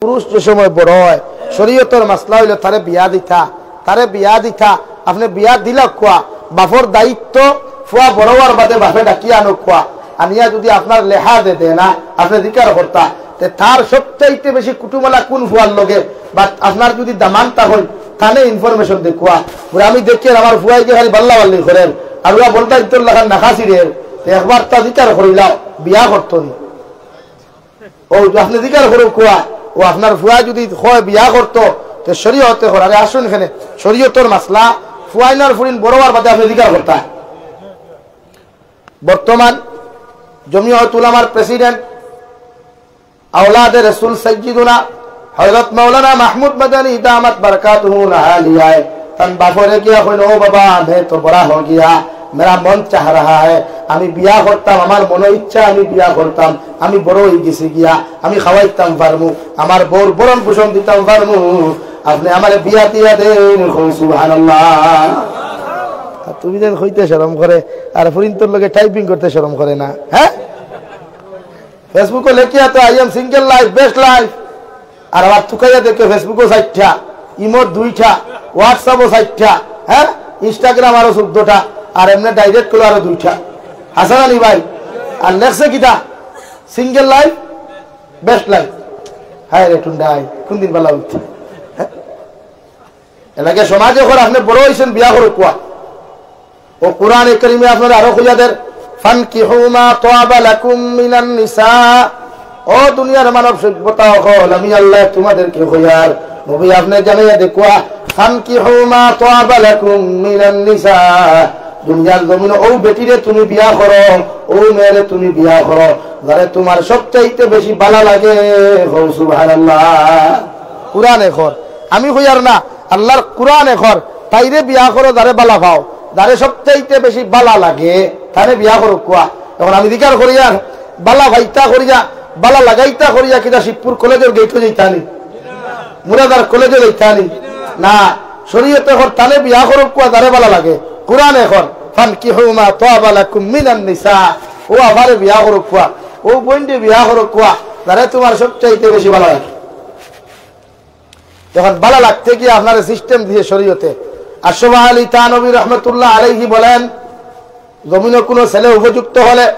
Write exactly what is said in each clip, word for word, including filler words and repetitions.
পুরুষ যে সময় বড় অয়, শরীয়তর মাসলা অইলো তারে বিয়া দিতা, তারে বিয়া দিতা। আপনে বিয়া দিলা কুয়া, বাপর দায়িত্ব, ফুয়া বড় অওয়ার বাদে বাপে ডাকিয়া আনো কুয়া, আনিয়া যুদি আপনার লেহাজে দেয় না, আপনে জিকার করতা, তে তার সবচাইতে বেশি কুটুমলা কুন ফুয়ার লগে, বা আপনার যুদি দামান্দ তা অইন, তানে information দে কুয়া। বুলে, "আমি দেখিয়ার আমার ফুয়ায় গিয়া খালি বাল্লা বাল্লি করের, আর ওরা বলতা ইতর লাখান নাখাসি রে, তে একবার তা জিকার করিলাও, বিয়া করতো নি।" ও, আপনে জিকার করো কুয়া, ও আপনার ফুয়া যুদি কয় বিয়া করতো, তে শরীয়তে কর। আরে আসুন এখানে, শরীয়তর মাসলা, ফুয়াইন আর ফুরিন বড় অওয়ার বাদে আপনে জিকার করতা। বর্তমান জমিয়ত উলামার president, আওলাদে রসুল সাইয়্যিদুনা হযরত মাওলানা মাহমুদ মাদানী দামাত বারাকাতুহুল আলিয়া, তান বাপরে গিয়া কইন, "ও বাবা, मैं तो बड़ा हो गया, मेरा मन चाह रहा है, আমি বিয়া করতাম, আমার মনো ইচ্ছা আমি বিয়া করতাম, আমি বড় অই গেছি গিয়া, আমি খাওয়াইতাম পারমু, আমার বউর ভরণ পোষণ দিতাম পারমু, আপনে আমারে বিয়া দিয়া দেন।" কও সুবহানাল্লাহ। আর তুমি যেন কইতে শরম করে, আর ফুরিন্তর লগে typing করতে শরম করে না, হ্যাঁ? Facebook-ও লেখিয়া তো, "I am single life, best life।" আর আবার তুকাইয়া দেখে Facebook-ও চাইরটা, ইমোর দুইটা, WhatsApp-ও চাইরটা, হ্যাঁ, Instagram আরো চৌদ্দটা, আর এমনে direct করলো আরো দুইটা। হাসান আলী ভাই, আর লেখছে কিতা? "Single life, best life।" হায় রে টুন্ডাই, কোন দিন বালা অইছে? হ্যাঁ? এর লাগি সমাজে কর, আপনে বড় অইছেন, বিয়া করো কুয়া। ও কোরআনে করিমে আপনারে আরো কইয়া দের, "ফানকিহু মা তাবা লাকুম মিনান নিসা।" ও দুনিয়ার মানব সভ্যতা অকল, আমি আল্লায় তুমাদেরকে কইয়ার, নবী আপনে জানাইয়া দে কুয়া, "ফানকিহু মা তাবা লাকুম মিনান নিসা।" দুনিয়ার জমিনো অউ বেটিরে তুমি বিয়া করো, অউ মেয়েরে তুমি বিয়া করো, যারে তুমার সবচাইতে বেশি বালা লাগে। কও সুবহানাল্লাহ। কোরআনে কর, আমি কইয়ার না, আল্লার কোরআনে কর, তাইরে বিয়া করো যারে বালা পাও, যারে সবচাইতে বেশি বালা লাগে, তারে বিয়া করো কুয়া। এখন আমি জিকার করিয়ার, বালা পাইতা করিয়া, বালা লাগাইতা করিয়া, কিতা শিবপুর কলেজর গেইটো যাইতা নি? মুরাদার কলেজো যাইতা নি? না, শরীয়তে কর, তারে বিয়া করো কুয়া, যারে বালা লাগে। কোরআনে কর, "ফানকিহু মা তাবা লাকুম মিনান নিসা।" ও আফারে বিয়া করো কুয়া, ও বইনরে বিয়া করো কুয়া, যারে তুমার সবচাইতে বেশি বালা লাগে। এখন বালা লাগতে গিয়া আপনারে system দিছে শরীয়তে। আশরাফ আলী থানভী রহমতুল্লাহ আলাইহি বলেন, জমিনো কুনু ছেলে উপযুক্ত হলে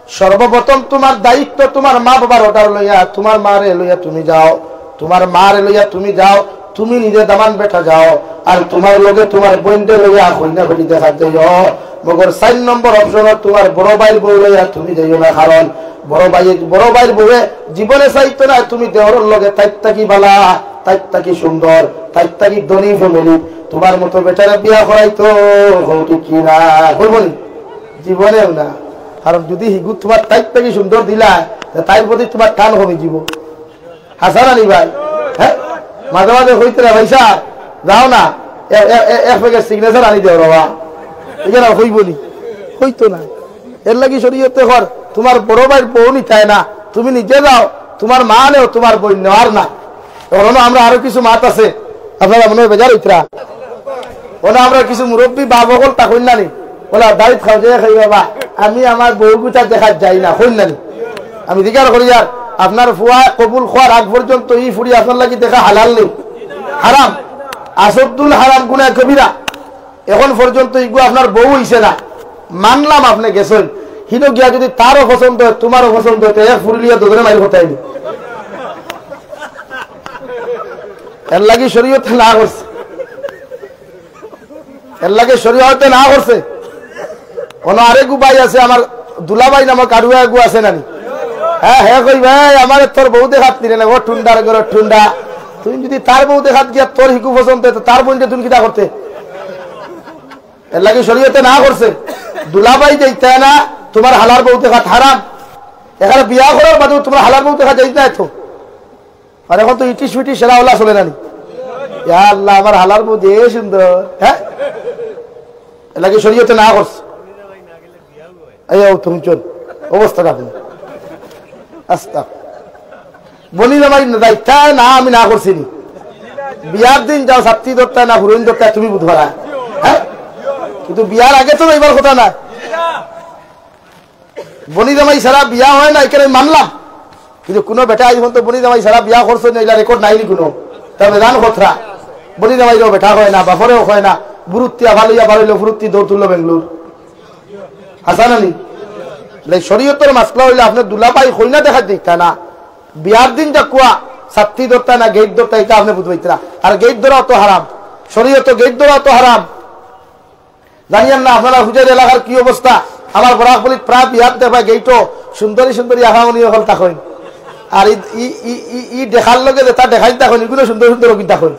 সর্বপ্রথম তুমার দায়িত্ব তুমার মা বাবার order লইয়া, তুমার মারে লইয়া তুমি যাও, তুমার মারে লইয়া তুমি যাও, তুমি নিজে দামান বেটা যাও, আর তুমার লগে তুমার বইনরে লইয়া কইনা বেটি দেখাত যাইও। মগর চাইর নম্বর option তুমার বড় ভাইর বউ লইয়া তুমি যাইও না, কারণ বড় ভাই, বড় ভাইর বউয়ে জীবনে চাইতো না তুমি দেওরর লগে তাইর থাকি বালা, তাইর থাকি সুন্দর, তাইর থাকি ধনী family, তুমার মতো বেটারে বিয়া করাইতো, কও ঠিক কি না? কইবো নি? জীবনেও না। কারণ যুদি হিগু তুমার তাইর থাকি সুন্দর দিলা, তে তাইর প্রতি তুমার টান কমি যিবো। হাসান আলী ভাই, হ্যাঁ? মাঝে মাঝে কইতরা, "ভাইসাব, যাও না, এ-, এ-, এ-, এক packet signature আনি দেও রে বা।" ইখান কইবো নি? কইতো না। এর লাগি শরীয়তে কর, তুমার বড় ভাইর বউ নিতায় না, তুমি নিজে যাও, তুমার মা নেও, তুমার বইন নেও, আর না। এখন অনো আমরার আরো কিছু মাত আছে, আপনারা মনে অয় বেজার অইতরা। অনো আমরার কিছু মুরব্বি বাপ অকল তা কইন না নি, বলে, "দাওয়াত খাও, যে খাই বাবা, আমি আমার বউ গুতা দেখাত যাই না", কইন না নি? আমি জিকার করিয়ার, আপনার ফুয়া কবুল কওয়ার আগ পর্যন্ত ই ফুড়ি আপনার লাগি দেখা হালাল নি, হারাম, আসাদুল হারাম, গুনাহ কবিরা। এখন পর্যন্ত ইগু আপনার বউ অইছে না, মানলাম আপনে গেছইন, হিনো গিয়া যুদি তারও পছন্দ অয়, তুমারও পছন্দ অয়, তে এক ফুড়ি লইয়া দুইজনে মাইর করতায় নি। এর লাগি শরীয়তে না করছে, এর লাগি শরীয়তে না করছে। অনো আরেকগু ভাই আছে, আমার দুলাভাই নামক আরুয়া এগু আছে না নি? হ্যাঁ, হে কইবা, "এই, আমারে তোর বউ দেখাত নিলে না, ও টুন্ডার ঘরর টুন্ডা।" তুই যুদি তার বউ দেখাত গিয়া তোর হিগু পছন্দ অয়, তে তার বইনরে তুই কিতা করতে? এর লাগি শরীয়তে না করছে। দুলাভাই যাইতায় না, তুমার হালার বউ দেখাত হারাম। এখানে বিয়া করার বাদেও তুমার হালার বউ দেখাত যাইতায় তো। আর এখন তো ইটিশ ফিটিশ এরা ওলা চলে না নি? ইয়া আল্লাহ, আমার হালার বউ যে সুন্দর, হ্যাঁ? এর লাগি শরীয়তে না করছে। এই, ও তুমি চল, অবস্থা দেখো। আস্তা। বনি জামাই যাইতায় না, আমি না করছি নি। বিয়ার দিন যাও, ছাত্তি ধরতায় না, হুরুইন ধরতায়, তুমি বুঝবা না। হ্যাঁ? কিন্তু বিয়ার আগে তো যাইবার কথা না। বনি জামাই ছাড়া বিয়া হয় না, ইখান মানলাম। কিন্তু কুনু বেটা আইজ পর্যন্ত বনি জামাই ছাড়া বিয়া করছে না, ইলা রেকর্ড নাই নি কুনু। তবে জান খতরা, বনি জামাইরেও বেটা কয় না, বাপরেও কয় না, বুরুত্তি আফা লইয়া বার অইলো, ফুরুত্তি দৌড় তুললো বেঙ্গলোর। হাছা না নি? লে শরীয়তর মাসলা অইলে আপনে দুলাভাই কইনা দেখাত যাইতা না, বিয়ার দিন যাকুয়া ছাত্তি ধরতা না, গেইট ধরতা, ইটা আপনে বুঝবাইতরা। আর গেইট ধরাও তো হারাম, শরীয়তো গেইট ধরাও তো হারাম। জানিয়ার না আপনারা হুজের এলাকার কি অবস্থা? আমার বরাক বলিত প্রায় বিয়াত দেখবা গেইটো সুন্দরী সুন্দরী আফামনি অকল থাকইন। আর ই, ই, ই, ই, ই দেখার লগে যেটা দেখাইন থাকইন, ইগুন সুন্দর সুন্দর অগুন থাকইন।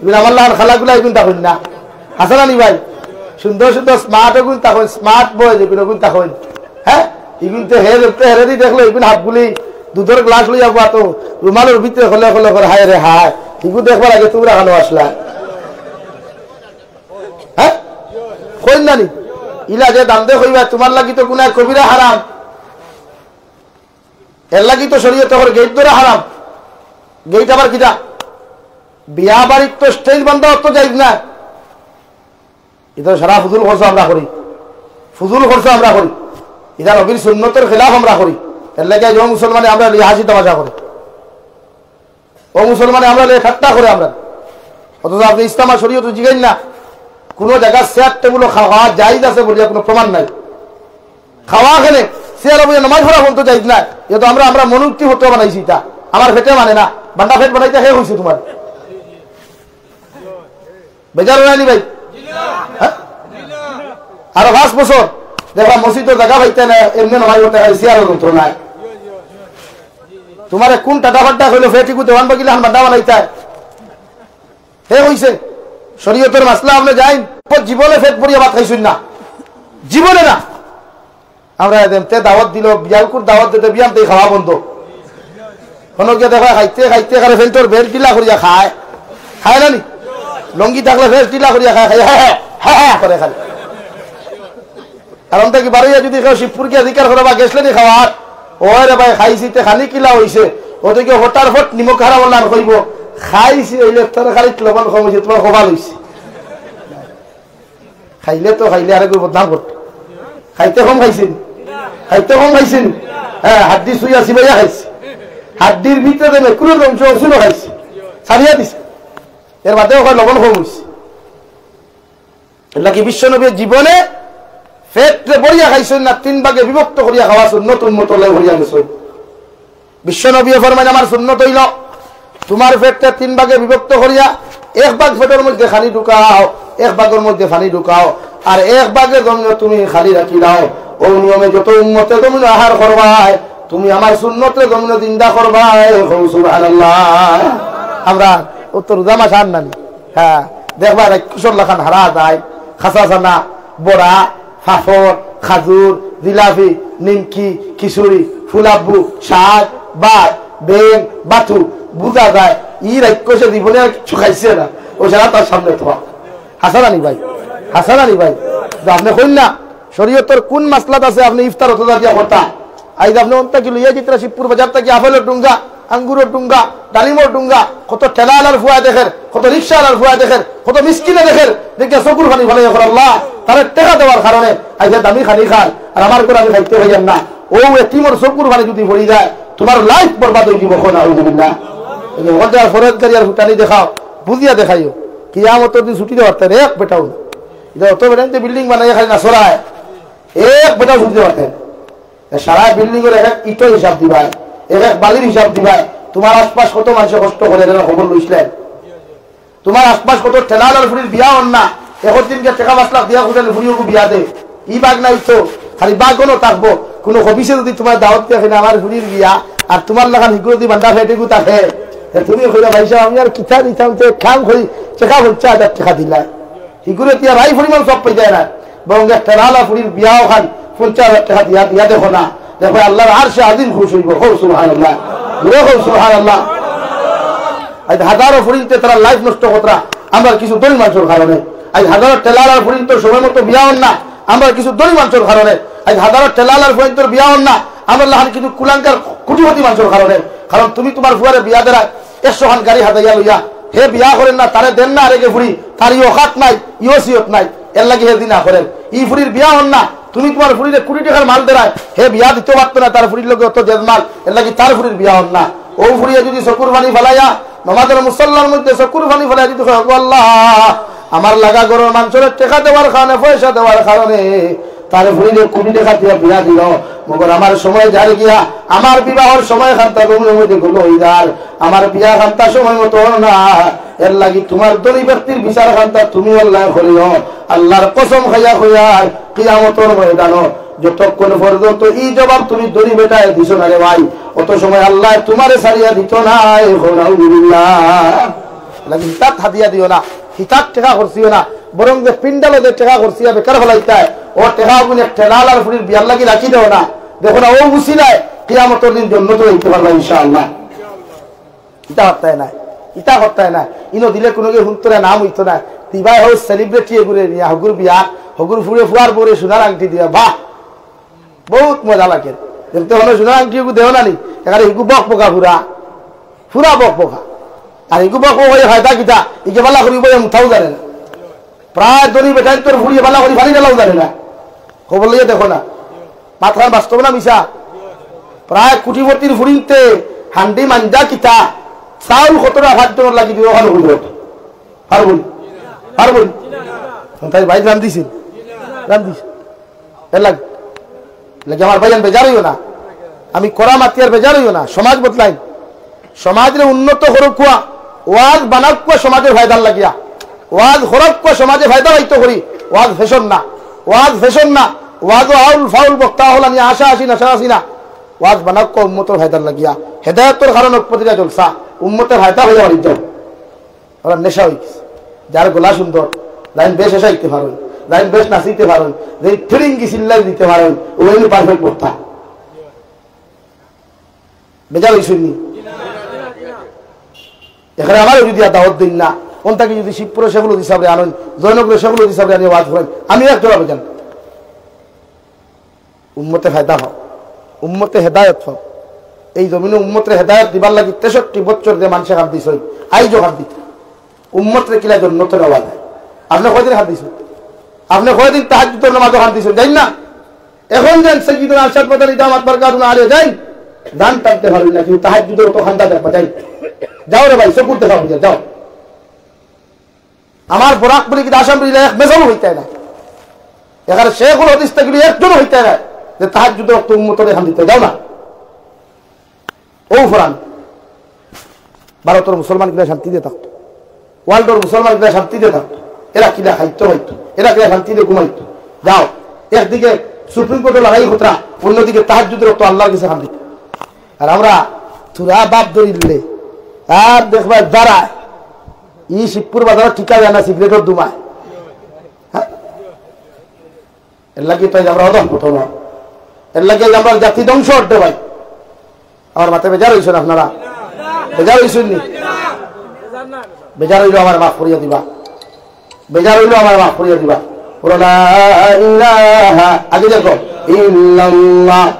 ইগুন আমার লাখান খালাগুলা ইগুন থাকইন না। হাছা না নি ভাই? সুন্দর সুন্দর স্মার্ট অগুন থাকইন, স্মার্ট বয় যেগুন অগুন থাকইন। হ্যাঁ? ইগুন তে হে দেখতে হেরে দি দেখলো, ইগুন হাফগুলি দুধর গ্লাস লইয়া বওয়া তো রুমালর ভিতরে খলে খলে করে হায় রে হায়। ইগুন দেখবার আগে তুমরা খানো আসলা। হ্যাঁ? কইন না নি? ইলা যে দান্দে কইবা, তুমার লাগি তো গুনাহ কবিরা হারাম। এর লাগি তো শরীয়তে কর গেইট ধরা হারাম। গেইট আবার কিতা? বিয়া বাড়িত তো স্টেজ বান্ধা অত জায়েজ না। ইতা সারা ফুজুল খরচ আমরা করি, ফুজুল খরচ আমরা করি, ইতা নবীর সুন্নতর খেলাফ আমরা করি। এর লাগি আইজ অউ মুসলমানে আমরারে লইয়া হাসি তামাশা করে। অউ মুসলমানে আমরারে লইয়া ঠাট্টা করে আমরারে। অথচ আপনে ইসলাম আর শরীয়তো জিগাইন না, কুনু জাগাত চেয়ার টেবুলো খাওয়া জায়েজ আছে বলিয়া কুনু প্রমাণ নাই। খাওয়া কেনে, চেয়ারো বইয়া নামাজ পড়া পর্যন্ত জায়েজ নাই। ইতা তো আমরা, আমরা মনোযুক্তি ফতোয়া বানাইছি ইতা। আমার পেটে মানে না, বান্ডা পেট বানাইতা কে কইছে তুমারে? বেজার অইরা নি ভাই? হ্যাঁ? আরো পাঁচ বছর দেখবা মসজিদো জাগা পাইতা না, এমনে নামাজ পড়তা খালি চেয়ারো যন্ত্রণায়। তুমারে কুন টাটা ফাড্ডা কইলো, পেট ইগু দেওয়ান বাগিলা খান বান্ডা বানাইতায়? হে কইছে, শরীয়তর মাসলা আপনে যাইন, জীবনে পেট ভরিয়া ভাত খাইছইন না, জীবনে না। আমরা এদেন তে দাওয়াত দিলো, বিয়ালকুর দাওয়াত দিতে বিয়ান তেই খাওয়া বন্ধ। হনো গিয়া দেখো খাইতে খাইতে খালি ফেন্টর বেল্ট ঢিলা করিয়া খায়, খায় না নি? লুঙ্গি থাকলে বেল্ট ঢিলা করিয়া খায়, খায়, হ্যাঁ, হ্যাঁ, হ্যাঁ, হ্যাঁ করে খালি। আর অন থাকি বারইয়া যুদি কেউ শিবপুর গিয়া জিকার করে বা গেছলে নি খাওয়ার, "ওই রে ভাই, খাইছি তে খানি কিলা অইছে?" ও তো গিয়া ফটার ফট নিমক হারা বললে আর কইবো, "খাইছি অইলে তরকারিত লবণ কম অইছে, তুমার কপাল অইছে।" খাইলে তো খাইলে আরেকগু বদনাম করতো। খাইতে কম খাইছে নি? খাইতে কম খাইছে নি? হ্যাঁ, হাড্ডি ছুইয়া চিবাইয়া খাইছে। হাড্ডির ভিতরে মেকুরের অংশ অংশ খাইছে। ছাড়িয়া দিছে। এর বাদেও কয় লবণ কম অইছে। এর লাগি বিশ্বনবীয়ে জীবনে পেটরে ভরিয়া খাইছইন না, তিন ভাগে বিভক্ত করিয়া খাওয়া সুন্নত উম্মতর লাগি করিয়া গেছইন। বিশ্বনবীয়ে ফরমাইন, "আমার সুন্নত অইলো, তুমার পেটরে তিন ভাগে বিভক্ত করিয়া এক ভাগ পেটর মধ্যে খানি ঢুকাও, এক ভাগর মধ্যে পানি ঢুকাও, আর এক ভাগে জমিনো তুমি খালি রাখিলাও।" অউ নিয়মে যত উম্মতে জমিনো আহার করবায়, তুমি আমার সুন্নতরে জমিনো জিন্দা করবায়। কও সুবহানাল্লাহ। আমরা অউ তো রোজা মাস আর নানি। হ্যাঁ, দেখবা রাইক্ষসর লাখান হারা যায়, খাসা চানা, বড়া, পাপড়, খাজুর, জিলাপি, নিমকি, খিচুড়ি, ফুলাব্বু, শাক, ভাত, বেং, বাতু, বুঝা যায়, ই রাইক্ষসে জীবনে আর কিচ্ছু খাইছে না। অউ সারা তার সামনে থোয়া। হাছা না নি ভাই? হাছা না নি ভাই? তো আপনে কইন না, শরীয়তর কুন মাসলাত আছে আপনে ইফতার অত জাতীয় কথা? আইজ আপনে অন থাকি লইয়া যাইতরা শিবপুর বাজার থাকি আপেলর ডুঙ্গা, আঙ্গুরর ডুঙ্গা, ডালিমর ডুঙ্গা, কত ঠেলাআলার ফুয়া দেখের, কত রিক্সাআলার ফুয়া দেখের, কত মিসকিনে দেখের, দেখিয়া চকুর পানি ফালাইয়া কর, "আল্লাহ, তারে টেকা দেওয়ার কারণে আইজ দামি খানি খার, আর আমার ঘরো আমি খাইতে পাইয়ার না।" অউ এতিমর চকুর পানি যুদি পড়ি যায়, তুমার লাইফ বরবাদ অইযিবো। কও নাউজুবিল্লাহ। এই যে ওখান থেকে ফরজ করিয়ার ফুটানি দেখাও, বুঝিয়া দেখাইও। কিয়ামতর দিন ছুটি দেওয়ার তাই এক বেটাও না। ইটা অত বেটাইন্তে বিল্ডিং বানাইয়া খালি না ছড়ায়, এক বেটাও ছুটি দেওয়ার তাই। এ সারা বিল্ডিংর এক এক ইটর হিসাব দিবায়, এক এক বালির হিসাব দিবায়। তুমার আশপাশ কত মানষে কষ্ট করে, এরা খবর লইছলায়? তুমার আশপাশ কত ঠেলাআলার ফুড়ির বিয়া অর না, একর দিন গিয়া টেকা পাঁচ লাখ দিয়া খুঁজলে ফুড়ি অগু বিয়া দে। ই বাগ নাই তো, খালি বাগ অনো থাকবো। কুনু খবিছে যুদি তুমার দাওয়াত দিয়া কিনা আমার ফুড়ির বিয়া, আর তুমার লাখান হিগুরে যুদি বান্দা ফেটে গু থাকে, তে তুমি কইবা, "ভাইসাব, আমি আর কিতা দিতাম, তে কাম করি, টেকা পঞ্চাশ হাজার টেকা দিলা।" হিগুরে দিয়া রাই পরিমাণ সব পাই যায় না। বরং এক ঠেলাআলা ফুড়ির বিয়া অখান পঞ্চাশ হাজার টেকা দিয়া, দিয়া দেখো না। দেখো আল্লাহর আরশে আজিম খুশ অইবো। কও সুবহানাল্লাহ। জোরে কও সুবহানাল্লাহ। আইজ হাজারো ফুড়িন্তে তারা লাইফ নষ্ট করতরা, আমরার কিছু ধনী মানষর কারণে। আইজ হাজারো ঠেলাআলার ফুড়িন্তর সময় মতো বিয়া অর না, আমরার কিছু ধনী মানষর কারণে। আইজ হাজারো ঠেলাআলার ফুড়িন্তর বিয়া অর না, আমরার লাখান কিছু কুলাঙ্গার কোটিপতি মানষর কারণে। কারণ তুমি তুমার ফুয়ারে বিয়া দেরায়, একশো খান গাড়ি হাজাইয়া লইয়া, হে বিয়া করের না, তারে দের না আরেগে ফুড়ি, তার ই অকাত নাই, ই হসিয়ত নাই, এর লাগি হে জি না করের। ই ফুড়ির বিয়া অর না, তুমি তুমার ফুড়িরে কুটি টেকার মাল দেরায়, হে বিয়া দিতো পারতো না, তার ফুড়ির লগে অত জেদ মাল, এরলাগি তার ফুড়ির বিয়া অর না। অউ ফুড়িয়ে যুদি চকুর পানি ফালাইয়া, নমাজর মুসল্লার মধ্যে চকুর পানি ফালাইয়া যুদি কয়, "ওগো আল্লাহ, আমার লাগা ঘরর মানষরে টেকা দেওয়ার কারণে, পয়সা দেওয়ার কারণে তার ফুড়িরে কুটি টেকা দিয়া বিয়া দিলাম, মগর আমার সময় যার গিয়া, আমার বিবাহর সময় খান্তা গমনের মধ্যে গলো অই যার, আমার বিয়া খান্তা সময় মতো অর না।" এরলাগি তুমার ধনী ব্যক্তির বিচার খান্তা তুমি আল্লায় করিও। আল্লার কসম খাইয়া কইয়ার, কিয়ামতর ময়দানো যতক্ষণ পর্যন্ত ই জবাব তুমি ধনী বেটায় দিছো না রে ভাই, অত সময় আল্লায় তুমারে ছাড়িয়া দিতো নায়। নাউজুবিল্লাহ। লাগি হিতাত হাদিয়া দিও না, হিতাত টেকা খরচিও না, বরং যে পিন্ডালো যে টেকা খরচিয়া বেকার ফালাইতায়, অউ টেকা অগুন এক ঠেলাআলার ফুড়ির বিয়ার লাগি রাখি দেও না। দেখো না, অউ উছিলায় কিয়ামতর দিন জন্নতো যাইতে পারবা ইনশাআল্লাহ। ইতা করতায় নায়, ইতা করতায় নায়। ইনো দিলে কুনুগিয়ে হুনতরে নাম অইতো নায়। দিবায় হউ celebrity এগুরে নিয়া, হগুর বিয়া, হগুর ফুড়ে ফুয়ার বউরে সোনার আংটি দিবা, বাহ, বউত মজা লাগে। দেখতে হলো সোনার আংটি এগু দেও না নি, এখানে হিগু বক বকা ফুরা, ফুরা বক বকা। আর হিগু বক বকা অইয়া ফায়দা কিতা? ইগে বালা করি বইয়া মুতাও জানে না। প্রায় ধনী বেটাইন্তর ফুড়িয়ে বালা করি পানি ঢালাও জানে না। খবর লইয়া দেখো না, মাতখান বাস্তব না মিছা? প্রায় কুটিপতির ফুড়িন্তে হান্ডি মাঞ্জা কিতা, চাউল কতটা পাঁচজনর লাগি দিবো, অখান কুটিপতি। পারবো নি? পারবো নি? তাই ভাই রান্ধিছিল, রান্ধিছিল। এরলাগি, এরলাগি আমার ভাইয়ান বেজার অইও না, আমি কড়া মাতিয়ার বেজার অইও না, সমাজ বদলাইন। সমাজরে উন্নত করউক্কা, ওয়াজ বানাউক্কা সমাজর ফায়দার লাগিয়া। ওয়াজ করউক্কা সমাজে ফায়দা পাইতো করি। ওয়াজ fashion না, ওয়াজ fashion না। ওয়াজও আউল ফাউল বক্তা অকল আনিয়া আশা আশি নাশা আশি না। ওয়াজ বানাউক্কা উম্মতর ফায়দার লাগিয়া। হেদায়তর কারণ অউক প্রতিটা জলসা, উম্মতে ফায়দা অইয়া বাড়িত যাও। অরা নেশা অইগেছে। যার গলা সুন্দর, যাইন বেশ হেসাইতে পারইন, যাইন বেশ নাচিতে পারইন, যেইন ফিরিঙ্গি চিল্লাই দিতে পারইন, অউ অইলো perfect বক্তা। বেজার অইছইন নি? এখানে আমারে যুদি আর দাওয়াত দেইন না, অন থাকি যুদি শিবপুরর শেখুল হাদিস সাবরে আনইন, জয়নগরর শেখুল হাদিস সাবরে আনিয়া ওয়াজ করইন, আমি এক জোড়া বেজান। উম্মতে ফায়দা পাউক, উম্মতে হেদায়ত পাউক। এই জমিনো উম্মতরে হেদায়ত দিবার লাগি তেষট্টি বছর যে মানষে কান্দিছইন, আইজও কান্দিতা। উম্মতরে কিলা জন্নতো নেওয়া যায়? আপনে কয়দিন কান্দিছইন? আপনে কয়দিন তাহাজ্জুদর নামাজো কান্দিছইন? যাইন না? এখন যাইন সৈয়দনা আরশাদ মাদানী দামাত বারকাতুহুম আলিয়া, যাইন। জান টানতে পারইন না, কিন্তু তাহাজ্জুদর অত কান্দা দেখবা, যাইন। যাও রে ভাই, চকুর দেখা বুঝা, যাও। আমার বরাক বুলি কিতা আসাম বুলি এক মেজাবও অইতায় না। এখানে শেখুল হাদিস থাকি একজনও অইতায় না যে তাহাজ্জুদর অক্ত উম্মতরে কান্দিতা, যাও না। অউ ফরান ভারতর মুসলমান কিলা শান্তিতে থাকতো, world-র মুসলমান কিলা শান্তিতে থাকতো, এরা কিলা খাইতো পাইতো, এরা কিলা শান্তিতে ঘুমাইতো। যাও, একদিকে সুপ্রিম কোর্টো লড়াই খতরা, অন্যদিকে তাহাজ্জুদর অক্ত আল্লার গেছে কান্দিতা। আর আমরা থুড়া বাপ ধরিলে আর দেখবা যারা ই শিবপুর বাজারো টিকা দেয় না সিগারেটর ধুমায়। হ্যাঁ? এরলাগি তো আইজ আমরা অধঃপতন। এরলাগি আইজ আমরার জাতি ধ্বংস অর দে ভাই। আমার মাতে বেজার অইছইন আপনারা? বেজার অইছইন নি? বেজার অইলে আমারে মাফ করিয়া দিবা। বেজার অইলে আমারে মাফ করিয়া দিবা। বলো, লা ইলাহা, আগে দেখো, ইল্লাল্লাহ।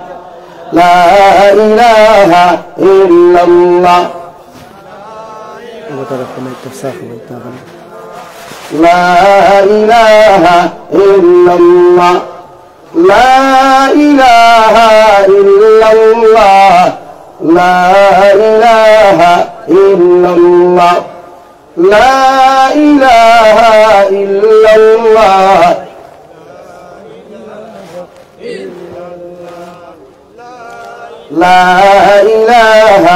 লা ইলাহা ইল্লাল্লাহ। لا إله إلا الله. لا إله إلا الله. لا إله إلا الله. لا إله إلا الله. لا إله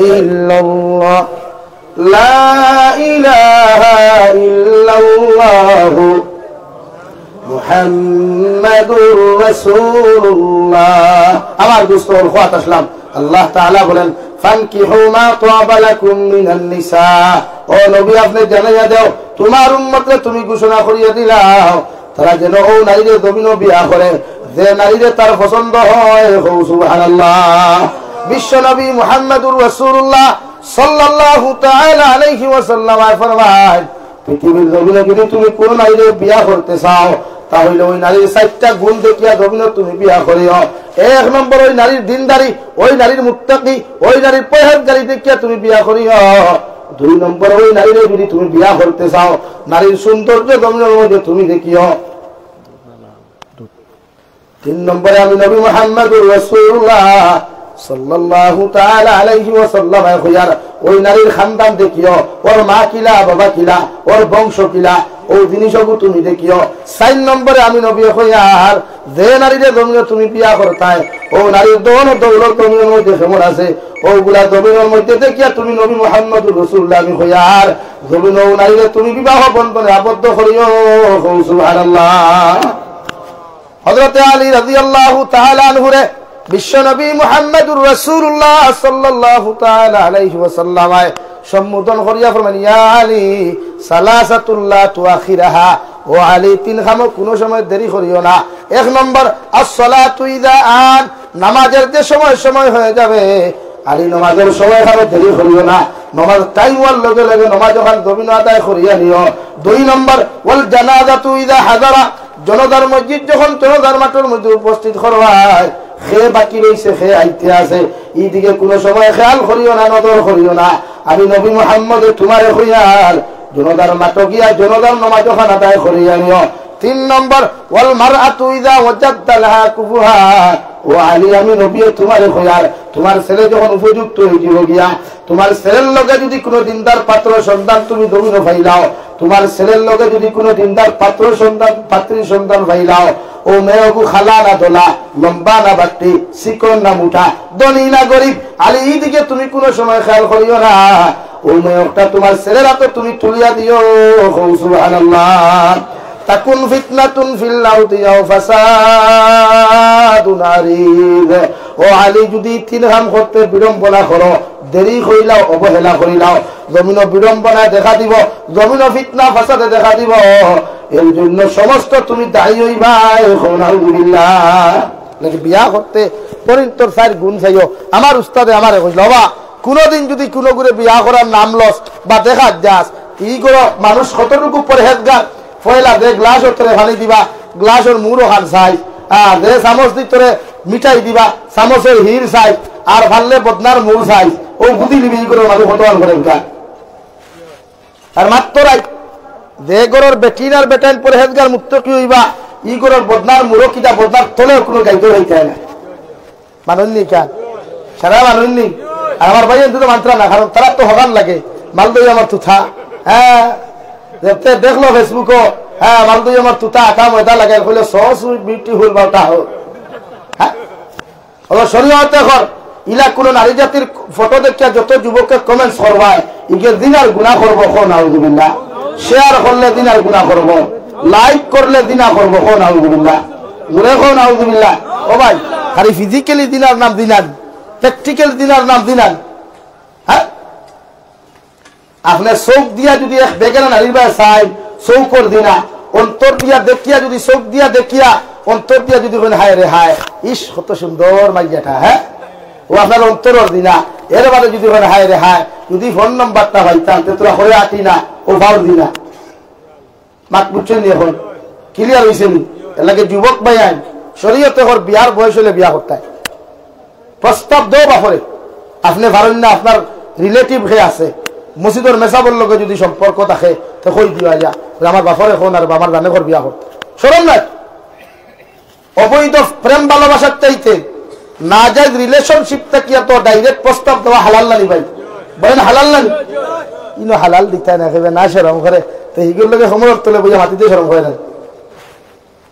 إلا الله. لا إله إلا الله. محمد رسول الله. আমার দোস্ত অকল, কওয়াত আসলাম, আল্লাহ তাআলা বলেন, "فانكحوا ما طاب لكم من النساء।" ও নবী, আপনে জানাইয়া দেও, তুমার উম্মতরে তুমি ঘোষণা করিয়া দিলাও, তারা যেন অউ নারীরে জমিনো বিয়া করে, যে নারীরে তার পছন্দ অয়। কও সুবহানাল্লাহ। বিশ্বনবী মুহাম্মাদুর রাসূলুল্লাহ সাল্লাল্লাহু তাআলা আলাইহি ওয়াসাল্লাম ফরমায়, পৃথিবীর জমিনো যুদি তুমি কুনু নারীরে বিয়া করতে চাও, তা অইলে অউ নারীর চাইরটা গুণ দেখিয়া জমিনো তুমি বিয়া করিও। এক নম্বর, অউ নারীর দিনদারি, অউ নারীর মুত্তাকি, অউ নারীর পরহেজগারি দেখিয়া তুমি বিয়া করিও। দুই নম্বর, অউ নারীরে যুদি তুমি বিয়া করতে চাও, নারীর সৌন্দর্য জমিনর মধ্যে তুমি দেখিও। তিন নম্বরে আমি নবী মুহাম্মাদুর রাসূলুল্লাহ সাল্লাল্লাহু তাআলা আলাইহি ওয়াসাল্লাম কইয়ার, ওই নারীর খানদান দেখিও, ওর মা কিলা, বাবা কিলা, ওর বংশ কিলা, ও জিনিসগু তুমি দেখিও। চাইর নম্বরে আমি নবী কইয়ার, যে নারীরে জমিনো তুমি বিয়া করতায়, ও নারীর ধন ও দৌলত জমিনর মধ্যে কেমন আছে, ওগুলা জমিনর মধ্যে দেখিয়া তুমি নবী মুহাম্মাদুর রাসূলুল্লাহ আমি কইয়ার, জমিনো ও নারীরে তুমি বিবাহ বন্ধনে আবদ্ধ করিও। কও সুবহানাল্লাহ। হযরতে আলী রাদিয়াল্লাহু তাআলা আনহুরে বিশ্বনবী মুহাম্মাদুর রাসূলুল্লাহ সাল্লাল্লাহু তাআলা আলাইহি ওয়াসাল্লাম সম্বোধন করিয়া ফরমান, "ইয়া আলী, সালাসাতুন লা তুআখিরাহা।" ও আলী, তিন কামো কুনু সময় দেরি করিও না। এক নম্বর, "আস-সালাতু ইযা আন", নামাজের যে সময় সময় হয়ে যাবে, আলী নামাজের সময় খানো দেরি করিও না, নামাজ টাইম হওয়ার লগে লগে নামাজ ওখান জমিনো আদায় করিয়া নিও। দুই নম্বর, "ওয়াল জানাজাতু ইযা হাদারা", জনাজার মসজিদ যখন জনাজার মাঠর মধ্যে উপস্থিত করবায়, কে বাকি রইছে, কে আইতে আছে, ইদিকে কুনু সময় খেয়াল করিও না, নজর করিও না। আমি নবী মুহাম্মদে তুমারে কইয়ার, জনাজার মাঠো গিয়া জনাজার নামাজ ওখান আদায় করিয়া নিও। তিন নম্বর, "ওয়াল মারআতু ইযা ওয়াজাদতা লাহা কুফুহা", ও আলী, আমি নবীয়ে তুমারে কইয়ার, তুমার ছেলে যখন উপযুক্ত হইযিবো গিয়া, তুমার ছেলের লগে যদি কুনু দিনদার পাত্রর সন্ধান তুমি জমিনো পাইলাও, তুমার ছেলের লগে যদি কুনু দিনদার পাত্রর সন্ধান, পাত্রীর সন্ধান পাইলাও, ও মেয়েগু কালা না ধলা, লম্বা না বাট্টি, চিকন না মুটা, ধনী না গরিব, আলী, ইদিকে তুমি কুনু সময় খেয়াল করিও না। ও মেয়েটা তুমার ছেলের আতো তুমি তুলিয়া দিও। কও সুবহানাল্লাহ। "তাকুন ফিতনাতুন ফিল আরদি আও ফাসাদুন আরিদ।" ও আলী, যদি তিন কাম করতে বিড়ম্বনা করো, দেরি করিলাও, অবহেলা করিলাও, জমিনো বিড়ম্বনায় দেখা দিবো, জমিনো ফিতনা ফাসাদে দেখা দিবো। এর জন্য সমস্ত তুমি দায়ী হইবায়। কও নাউজুবিল্লাহ। নাকি বিয়া করতে পরিন্তর চাইর গুণ চাইও। আমার উস্তাদে আমারে কইছিল, "বাবা, কুনুদিন যদি কুনুগুরে বিয়া করার নাম লস বা দেখা যাস, ই করো মানুষ কতটুকু পরহেজগার, পয়লা যে গ্লাসর তরে পানি দিবা, গ্লাসর মুড় ওখান চাইস, আর যে চামচ দি তরে মিঠাই দিবা, চামচর হির চাইস, আর পারলে বদনার মুড় চাইস, ও বুঝি নিবি ই করো মানুষ কত আন করে উঠা।" আর মাত্র রাইত যে ঘরর বেটিন আর বেটাইন পরহেজগার মুত্তকি হইবা, ই ঘরর বদনার মুড় কিতা বদনার তলেও কুনু গাইতে হইতে হয় না। মানইন নি কেন? সারা মানইন নি? আর আমার ভাই এন্দু তো মানতরা না, কারণ তারা তো হগান লাগে, মাল দই আমার তুথা। হ্যাঁ, দেখতে দেখলো Facebook-ও, হ্যাঁ, মাল দই আমার তুথা, আটা ময়দা লাগাই, কইলে, "So sweet, beautiful, বাউটা হো।" হ্যাঁ? অথচ শরীয়তে কর, ইলা কুনু নারী জাতির ফটো দেখিয়া যত যুবকে comments করবায়, ইগে জিনার গুনা করবো, কও নাউজুবিল্লাহ। Share করলে জিনার গুনা করবো, like করলে জিনা করবো, কও নাউজুবিল্লাহ। জোরে কও নাউজুবিল্লাহ। ও ভাই, খালি physically জিনার নাম জিনা নি, practical জিনার নাম জিনা নি। হ্যাঁ? আপনে চউখ দিয়া যুদি এক বেগানা নারীর বায় চাইন, চউখর জিনা, অন্তর দিয়া দেখিয়া যুদি, চউখ দিয়া দেখিয়া, অন্তর দিয়া যুদি কইন, "হায় রে হায়, ইস, কত সুন্দর মাইয়াটা, হ্যাঁ?" ও আপনার অন্তরর জিনা, এর বাদে যুদি কইন, "হায় রে হায়, যুদি ফোন নম্বরটা পাইতাম, তে তোরা করে আটি না, ও ফাউল জিনা।" মাত বুঝছইন নি অখন? Clear অইছে নি? এর লাগি যুবক ভাইয়াইন, শরীয়তে কর বিয়ার বয়স অইলে বিয়া করতায়। প্রস্তাব দেও বাপরে। আপনে পারইন না, আপনার relative কে আছে, মসজিদর মেসাবর লগে যুদি সম্পর্ক থাকে, তে কই দিও আইয়া, যে আমার বাপরে কও না রে বা, আমার জানে কর বিয়া করতে। শরম নাই? অবৈধ প্রেম ভালোবাসার চাইতে নাজায়েজ relationship থাকিয়া তো direct প্রস্তাব দেওয়া হালাল না নি ভাই? বলেন হালাল না নি? ইনো হালাল দিতা না, কইবা না শরম করে, তো ইগুর লগে কমরর তলে বইয়া মাটিতে শরম করে না।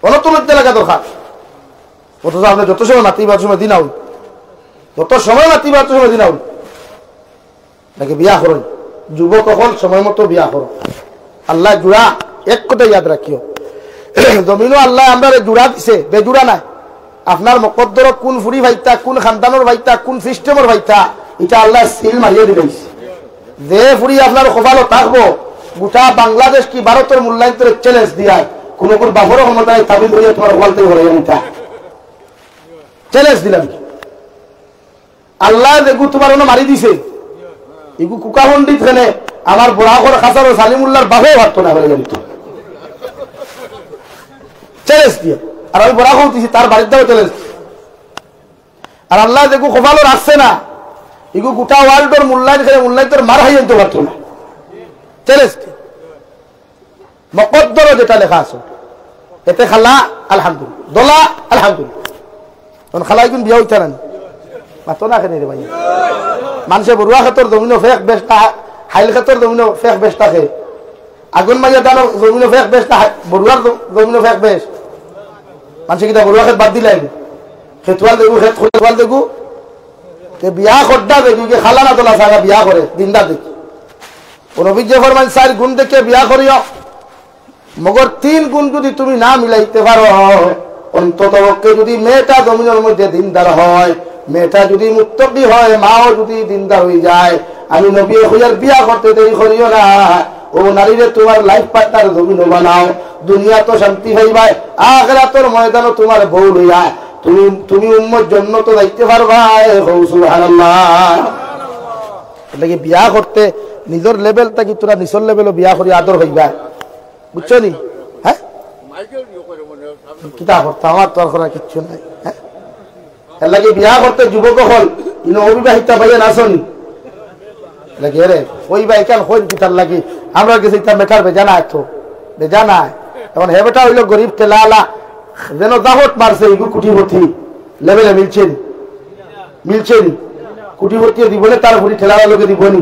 অনতো লজ্জা লাগা দরকার। অথচ আপনে যত সময় মাতিবা, অত সময় দিনা অইন। যত সময় মাতিবা, অত সময় দিনা অইন। নাকি বিয়া করইন। যুবক অকল সময় মতো বিয়া করো। আল্লায় জুড়া, এক কথা ইয়াদ রাখিও। জমিনো আল্লায় আমরারে জুড়া দিছে, বেজুড়া নায়। আপনার মকদ্দরো কুন ফুড়ি পাইতা, কুন খানদানর পাইতা, কুন system-র পাইতা, ইটা আল্লায় seal মারিয়া দিলাইছে। যে ফুড়ি আপনার কপালো থাকবো, গোটা বাংলাদেশ কি ভারতর মূল্যায়ন করে challenge দিয়ার, কুনুগুর বাপরও ক্ষমতায় তাবিজ করিয়া তুমার কপাল থাকি হরাইয়া নিতা। Challenge দিলাম। আল্লায় যেগু তুমার অনো মারি দিছে, ইগু কুকা পণ্ডিত খেনে আমার বরাকর খাসারো সালিমুল্লাহর বাপেও পারতো না, হলে জানিত। Challenge দিয়া। আর আমি বরাকও দিছি, তার বাড়ির দাও challenge। আর আল্লায় যেগু কপালো রাখছে না, ইগু গোটা world-র মূল্যায়ন খেনে মূল্যায়ন তোর মার হাই আনতে পারতো না। Challenge দিয়া। মকদ্দরো যেটা লেখা আছে, এতে খালা আলহামদুলিল্লাহ, দলা আলহামদুলিল্লাহ, অখন খালাইগুন বিয়া অইতা না নি? মাতো না কেনে রে ভাই? মানষে বড়ুয়া খেতর জমিনো ফেক বেচতা, হাইল খেতর জমিনো ফেক বেচতা কে? আগুন মাইয়া ধানর জমিনো ফেক বেচতা, হাই-, বড়ুয়ার জ-, জমিনো ফেক বেচ। মানষে কিতা বড়ুয়া খেত বাদ দিলাইন? খেতুয়াল দেখু, খেত খেতুয়াল দেখু। তে বিয়া করতা দেখু, কে খালা না তোলা সারা বিয়া করে, দিনদার দেখি। ও নবী যে ফরমান, "চাইর গুণ দেখে বিয়া করিও।" মগর তিন গুণ যুদি তুমি না মিলাইতে পারো, অন্তত পক্ষে যুদি মেয়েটা জমিনর মধ্যে দিনদার হয়, মেয়েটা যুদি মুত্তাকি হয়, মাও যুদি দিনদার অইযায়, আমি নবীয়ে কইয়ার বিয়া করতে দেরি করিও না। ও নারীরে তুমার life partner জমিনো বানাও, দুনিয়াত শান্তি পাইবায়, আখিরাতর ময়দানো তুমার বউ লইয়া তুমি, তুমি উম্মত জন্নতো যাইতে পারবায়। কও সুবহানাল্লাহ। এরলাগি বিয়া করতে নিজর level থাকি থুড়া নিচর level-ও বিয়া করি আদর অইবা। বুঝছো নি? হ্যাঁ? কিতা করতাম, আমার তো আর করার কিচ্ছু নাই। হ্যাঁ? এরলাগি বিয়া করতে যুবক অকল, ইনো অবিবাহিতা ভাইয়াইন আছো নি? লাগে রে, অউ ভাই কেন কইন কিতার লাগি? আমরার গেছে ইতা matter বেজা নায় তো, বেজা নায়। এখন হে বেটা অইলো গরিব ঠেলাআলা, যেন জাহট মারছে, ইগু কুটিপতি, level-এ মিলছে নি? মিলছে নি? কুটিপতিয়ে দিবো নে, তার ফুড়ি ঠেলাআলার লগে দিবো নি?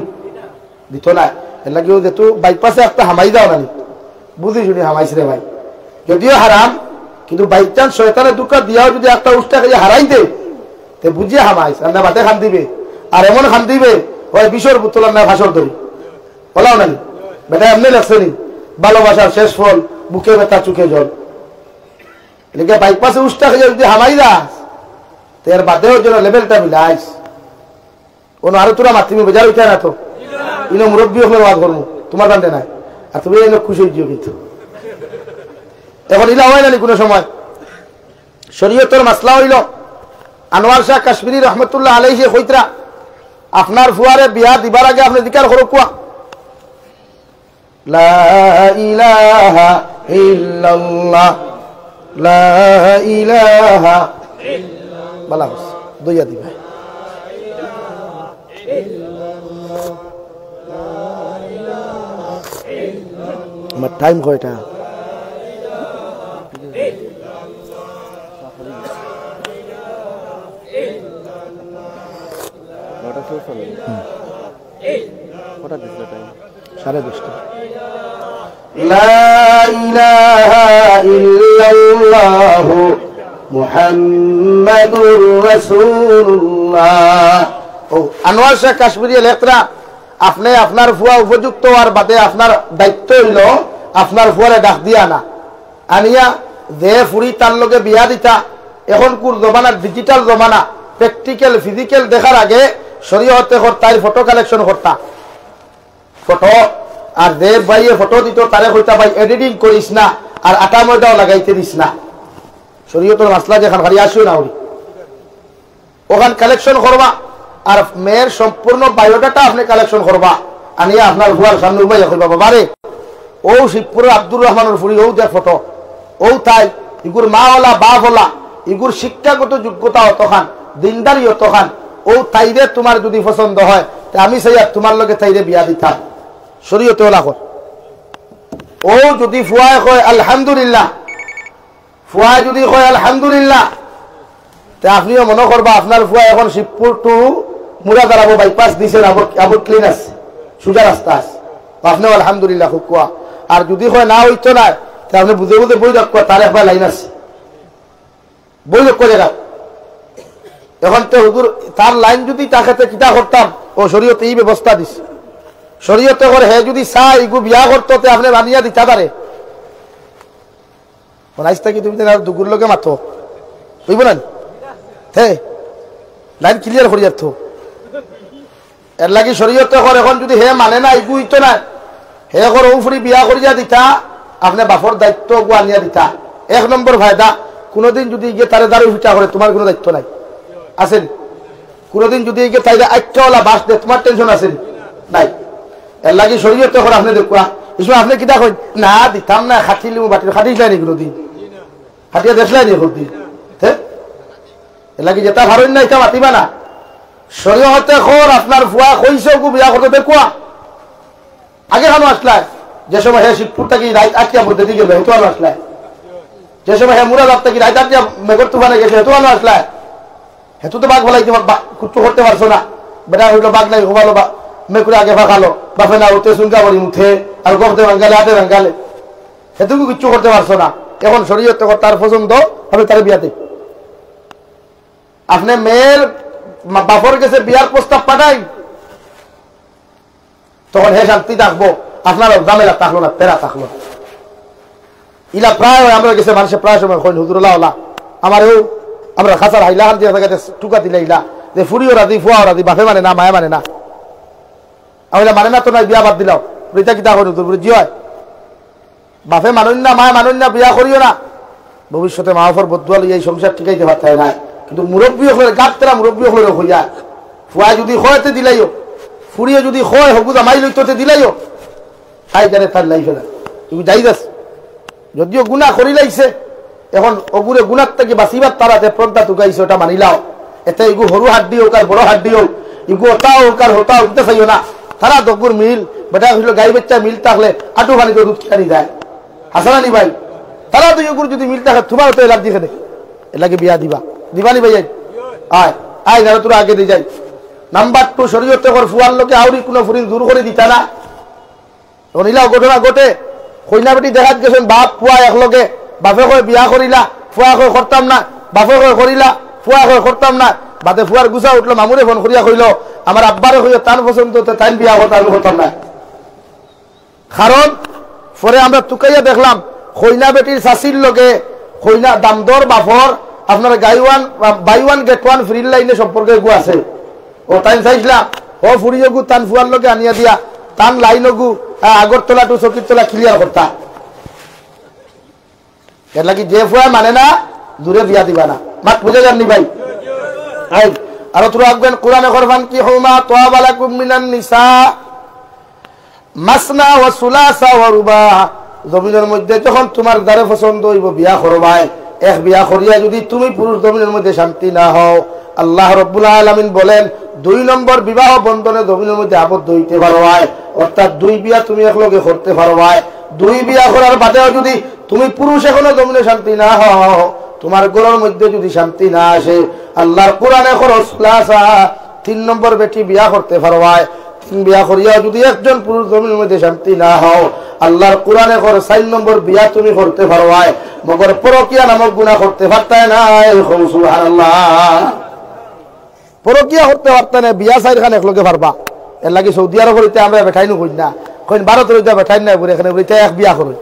দিতো নায়। এরলাগি অউ যে তুই বাইপাসে একটা হামাই যাও না নি, বুঝি শুনি হামাইস রে ভাই, যদিও হারাম, কিন্তু by chance শয়তানে ধুকা দিয়াও যুদি একটা উষ্টা খাইয়া হারাই দে, তে বুঝিয়া হামাইস, আর না বাদে কান্দিবে, আর এমন কান্দিবে, অয় বিষর বোতল আর না ফাঁসর দড়ি। বলাও না নি? বেটা এমনে লেখছে নি, "ভালোবাসার শেষ ফল, বুকে ব্যথা চোখে জল।" এরলাগি বাইপাসে উষ্টা খাইয়া যুদি হামাই যাস, তে এর বাদেও যেন level-টা মিলাইস। অনো আরো থুড়া মাতিমু, বেজার অইতা না তো? ইনো মুরব্বি অকলর ওয়াজ করমু, তুমার বান্দে নায়। আর তুমি ইনো খুশ অইযিও কিন্তু। এখন ইলা অয় না নি কুনু সময়? শরীয়তর মাসলা অইলো, আনোয়ার শাহ কাশ্মীরি রহমতুল্লাহ আলাইহি কইতরা, আপনার ফুয়ারে বিয়া দিবার আগে আপনে জিকার করউক্কা। لا إله إلا الله, لا إله। বালা অইছে, দইয়া দিবা। আমার time কয়টা? নয়টা চৌচল্লিশ। হুম। কটা দিছিল time? সাড়ে দশটা। لا إله إلا الله محمد رسول الله। ও, আনোয়ার শাহ কাশ্মীরি লেখরা, আপনে আপনার ফুয়া উপযুক্ত অওয়ার বাদে আপনার দায়িত্ব অইলো আপনার ফুয়ারে ডাক দিয়া আনা। আনিয়া যে ফুড়ি তার লগে বিয়া দিতা, এখনকুর জমানা digital জমানা, practical physical দেখার আগে শরীয়তে কর তাইর photo collection করতা। Photo, আর যে ভাইয়ে photo দিতো, তারে কইতা, "ভাই, editing করিস না, আর আটা ময়দাও লাগাইতে দিস না।" শরীয়তর মাসলা যেখান খালি আসিও না উনি। ওখান collection করবা, আর মেয়ের সম্পূর্ণ biodata আপনে collection করবা। আনিয়া আপনার ফুয়ার সামনে উবাইয়া কইবা, "বাবারে, অউ শিবপুরর আব্দুর রহমানর ফুড়ি, অউ দেখ photo।" অউ তাই, ইগুর মা অলা, বাপ অলা, ইগুর শিক্ষাগত যোগ্যতা অতখান, দিনদারি অতখান, অউ তাইরে তুমার যুদি পছন্দ হয়, তে আমি চাইয়ার তুমার লগে তাইরে বিয়া দিতাম। শরীয়তে অলা কর। অউ যুদি ফুয়ায় কয়, "আলহামদুলিল্লাহ", ফুয়ায় যুদি কয়, "আলহামদুলিল্লাহ", তে আপনেও মনো করবা আপনার ফুয়া এখন শিবপুর to মুরাদাবাদ bypass দিছে, আবার, আবার clean আছে, সুজা রাস্তা আছে। তে আপনেও আলহামদুলিল্লাহ কউক্কা। আর যুদি কয়, "না, অইতো নায়", তে আপনে বুঝে বুঝে বই রাখবা, তার একবার line আছে। বই রাখবা জাগা। এখন তে হুজুর, তার line যুদি থাকে, তে কিতা করতাম? ও শরীয়তে ই ব্যবস্থা দিছে। শরীয়তে কর, হে যুদি চায়, ইগু বিয়া করতো, তে আপনে বানাইয়া দিতা পারে। অখন আইজ থাকি তুমি তাইন আর দুগুর লগে মাতো। অইবো না নি? হে, line clear করিয়ার তো। এরলাগি শরীয়তে কর, এখন যুদি হে মানে না, ইগু অইতো না। হে কর, অউ ফুড়ি বিয়া করিয়া দিতা, আপনে বাপর দায়িত্ব অগু আনিয়া দিতা। এক নম্বর ফায়দা, কুনুদিন যুদি ইগে তারে দাড়ি ফিটা করে, তুমার কুনু দায়িত্ব নাই। আছে নি? কুনুদিন যুদি ইগে তাইরে আইক্কা অলা বাঁশ দে, তুমার tension আছে নি? নাই। এরলাগি শরীয়তে কর, আপনে দেখবা। ই সময় আপনে কিতা কইন? "না, দিতাম না, খাটিলিমু বাটির", খাটিছলায় নি কুনুদিন? খাটিয়া দেখছলায় নি কুনুদিন? হে? এরলাগি যেতা পারইন না, ইতা মাতিবা না। শরীয়তে কর, আপনার ফুয়া কইছে অগু বিয়া করতো, দেখবা। আগে কানো আসলায়, যে সময় হে শিবপুর থাকি রাইত আটিয়া মধ্যে দিকে গেল, হেতু কানো আসলায়। যে সময় হে মুরাদাবাদ থাকি রাইত আটিয়া মেঘর তুফানে গেছে, হেতু কানো আসলায়। এত তো বাঘ ফেলাইতে পার-, বা-, কিচ্ছু করতে পারছো না। বেটা হইলো বাঘ নাই, ঘুমালো বা-, মেকুরে আগে ফাঁকালো, বাফে না উঠে, সুঙ্গা করি উঠে, আর গফতে ভাঙ্গালে, হাতে ভাঙ্গালে। এটুকু কিচ্ছু করতে পারছো না। এখন শরীয়তে কয় তার পছন্দ, আমি তারে বিয়া দেই। আপনে মেয়ের মা-, বাপর গেছে বিয়ার প্রস্তাব পাঠাই, তখন হে শান্তি থাকবো, আপনার ঝামেলা থাকলো না, পেরা থাকলো না। ইলা প্রায় হয়, আমরা গেছে মানুষে প্রায় সময় কইন, "হুজুর, ওলা, ওলা।" আমারেও, আমরা খাসার হাইলাকান্দি জাগাতে টুকা দিলে ইলা, যে ফুড়িও রাজি, ফুয়াও রাজি, বাফে মানে না, মায়ে মানে না। আমি বলে, "মানে না তো নাই, বিয়া বাদ দিলাও।" বলে, "ইতা কিতা কইন হুজুর?" বলে, "জি অয়।" বাফে মানইন না, মায় মানইন না, বিয়া করিও না। ভবিষ্যতে মা বাফর বদদুয়া লইয়া ই সংসার টিকাইতে পারতায় নায়। কিন্তু মুরব্বি অকলরে, গাত্তেরা মুরব্বি অকলরে কইয়া, ফুয়ায় যুদি কয় তে দিলাইও, ফুড়িয়ে যুদি কয় হগু জামাই লইতো তে দিলাইও, তাই জানে তার লাইফে না। তুমি জাইজ আছে। যদিও গুনা করিলাইছে, এখন অগুরে গুনার থাকি বাঁচিবার তারা যে পন্থা তুকাইছে, ওটা মানিলাও। এতে ইগু হরু হাড্ডি অউক আর বড় হাড্ডি অউক, ইগু ওতা অউক আর হতা অউক, ইতা চাইও না। তারা দগুর মিল, বেটা কইলো গাই বাচ্চা মিল থাকলে আটু পানিত দুধ কিয়া নি যায়। হাছা না নি ভাই? তারা দুইওগুর যুদি মিল থাকে, তুমার তো এলার্জি কেনে? এরলাগি বিয়া দিবা। দিবা নি ভাই? আয়, আয়, যারা তোরা আগে দি যাই। নাম্বার টু, শরীয়তে কর ফুয়ার লগে আউরি কুনু ফুরিন জুর করি দিতা না। এখন ইলাও ঘটনা ঘটে, কইনা বেটি দেখাত গেছইন, বাপ ফুয়া একলগে, বাফে কয় বিয়া করিলা, ফুয়া কয় করতাম না, বাফে কয় করিলা, ফুয়া কয় করতাম না। বাদে ফুয়ার গুছা উঠলো, মামুরে ফোন করিয়া কইলো, "আমার আব্বারে কইও, তান পছন্দ তো তাইন বিয়া করতা, আমি করতাম না।" কারণ পরে আমরা তুকাইয়া দেখলাম, কইনা বেটির চাচির লগে কইনা দামদর বাফর আপনার buy one, buy one get one ফ্রির লাইনে সম্পর্ক এগু আছে। ও তাইন চাইছিলা, ও ফুড়িওগু তান ফুয়ার লগে আনিয়া দিয়া, তান লাইন ওগু, আ, আগরতলা টু চকিরতলা ক্লিয়ার করতা। এর লাগি যে ফুয়া মানে না, দূরে বিয়া দিবা না। মাত বুঝা যাননি ভাই? আই, আরো তোরা আগুয়েন কোরআনে কর, "ফানকিহু মা তাবা লাকুম মিনান নিসা মাসনা ওয়া সুলাসা ওয়া রুবা।" জমিনর মধ্যে যখন তুমার যারে পছন্দ অইবো বিয়া করবায়, এক বিয়া করিয়া যুদি তুমি পুরুষ জমিনর মধ্যে শান্তি না হও, আল্লাহ রব্বুল আলামিন বলেন, দুই নম্বর বিবাহ বন্ধনে জমিনর মধ্যে আবদ্ধ অইতে পারবায়, অর্থাৎ দুই বিয়া তুমি একলগে করতে পারবায়। দুই বিয়া করার বাদেও যুদি তুমি পুরুষ এখনো জমিনে শান্তি না হও, তুমার ঘরর মধ্যে যুদি শান্তি না আসে, আল্লাহর কোরআনে কর সুলাসা, তিন নম্বর বেটি বিয়া করতে পারবায়। তিন বিয়া করিয়াও যুদি একজন পুরুষ জমিনর মধ্যে শান্তি না হও, আল্লাহর কোরআনে কর চাইর নম্বর বিয়া তুমি করতে পারবায়, মগর পরকিয়া নামক গুনা করতে পারতায় নায়। কও সুবহানাল্লাহ। পরকিয়া করতে পারতায় নায়, বিয়া চাইরখান একলগে পারবা। এর লাগি সৌদি আরব অইতে আমরা বেটাইনও কই না, কইন ভারত অইতে বেটাইন নাই বুলে, এখানে বুলে এক বিয়া করো।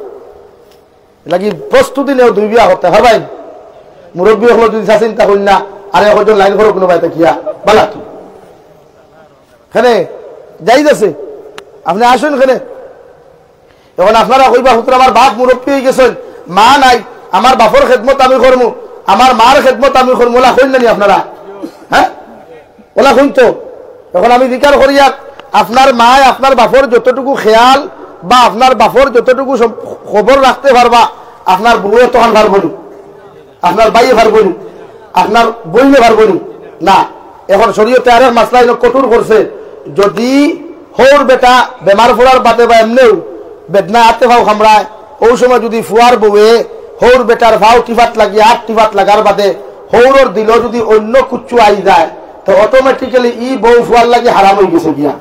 এর লাগি প্রস্তুতি নেও, দুই বিয়া করতে পারবায়। মুরব্বি অকল যুদি চাচিন্তা কইন না, আর একজন লাইন করো কুনু বাড়িতে গিয়া, বালা তো। এখানে জাইজ আছে, আপনে আসইন এখানে। এখন আপনারা কইবা, "হুজুর, আমার বাপ মুরব্বি অই গেছইন, মা নাই, আমার বাপর খেদমত আমি করমু, আমার মার খেদমত আমি করমু", ওলা কইন না নি আপনারা? হ্যাঁ, ওলা কইন তো। এখন আমি জিকার করিয়া, আপনার মায় আপনার বাপর যতটুকু খেয়াল বা আপনার বাপর যতটুকু সম-, খবর রাখতে পারবা, আপনার বউয়ে তখন পারবো নি। আপনার ভাইয়ে পারবো নি, আপনার বইনে পারবো নি। না, এখন শরীয়তে আরেক মাসলা ইনো কঠোর করছে। যুদি হউর বেটা বেমার পড়ার বাদে বা এমনেউ বেদনা আতে পাও কামড়ায়, অউ সময় যুদি ফুয়ার বউয়ে হউর বেটার পাও টিপাত লাগিয়া, আত টিপাত লাগার বাদে হউরর দিলো যুদি অইন্য কুচ্ছু আই যায়, তো automatically ই বউ ফুয়ার লাগি হারাম অই গেছে গিয়া।